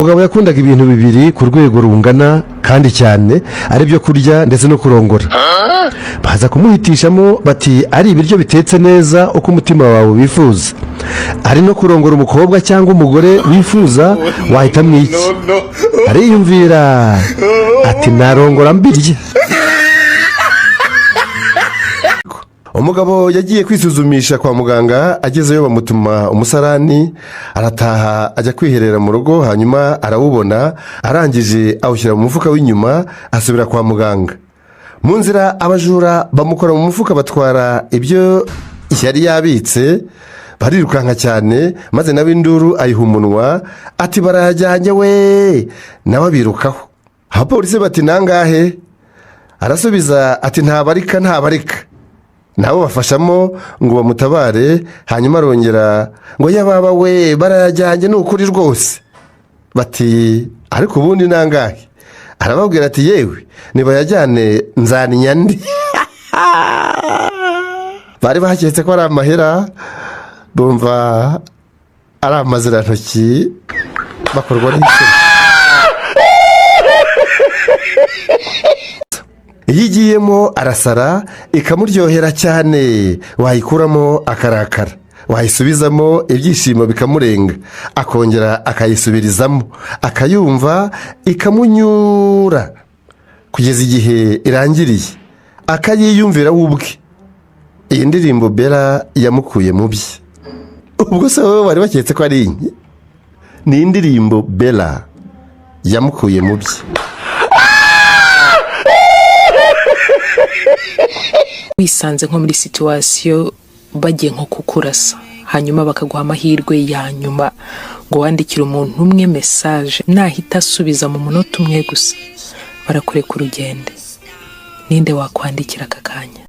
Umugabo yakundaga ibintu bibiri ku rwego rungana kandi cyane, ari byo kurya ndetse no kurongora. Baza kumuhitishamo bati: "Ari ibiryo bitetse neza uko umutima wawe wifuza, ari no kurongora umukobwa cyangwa umugore wifuza, wahitamo iki?" Ariyumvira ati: "Narongora mbirya." Umugabo yagiye kwisuzumisha kwa muganga, agezeyo bamutuma umusarani, arataha ajya kwiherera mu rugo, hanyuma arawubona, arangije awushyira mu mufuka w'inyuma, asubira kwa muganga. Mu nzira abajura bamukora mu mufuka, batwara ibyo yari yabitse, barirukanka cyane, maze nawe induru ayiha umunwa ati: "Barayajyanye we!" Nawe abirukaho. Abapolisi bati: "Nangahe?" Arasubiza ati: "Ntabarika, ntabarika." Nabo bafashamo ngo bamutabare, hanyuma arongera ngo: "Yababa we, barayajyanye ni ukuri rwose." Bati: "Ariko ubundi nangahe?" Arababwira ati: "Yewe, nibayajyane, nzaninya andi." Bari baketse ko ari amahera, bumva ari amazirantoki, bakorwa n'isoni. Iyo igiyemo arasara ikamuryohera cyane, wayikuramo akarakara, wayisubizamo ibyishimo bikamurenga, akongera akayisubirizamo, akayumva ikamunyura kugeza igihe irangiriye, akayiyumvira we ubwe. Iyi ndirimbo Bera yamukuye mu bye. Ubwo se wowe wari baketse ko ari inye? Ni indirimbo Bera yamukuye mu bye. Wisanze nko muri situation bagiye nko kukurasa, hanyuma bakaguha amahirwe ya nyuma ngo wandikire umuntu umwe message, nahita asubiza mu munota umwe gusa barakureka urugende, ninde wakwandikira aka kanya?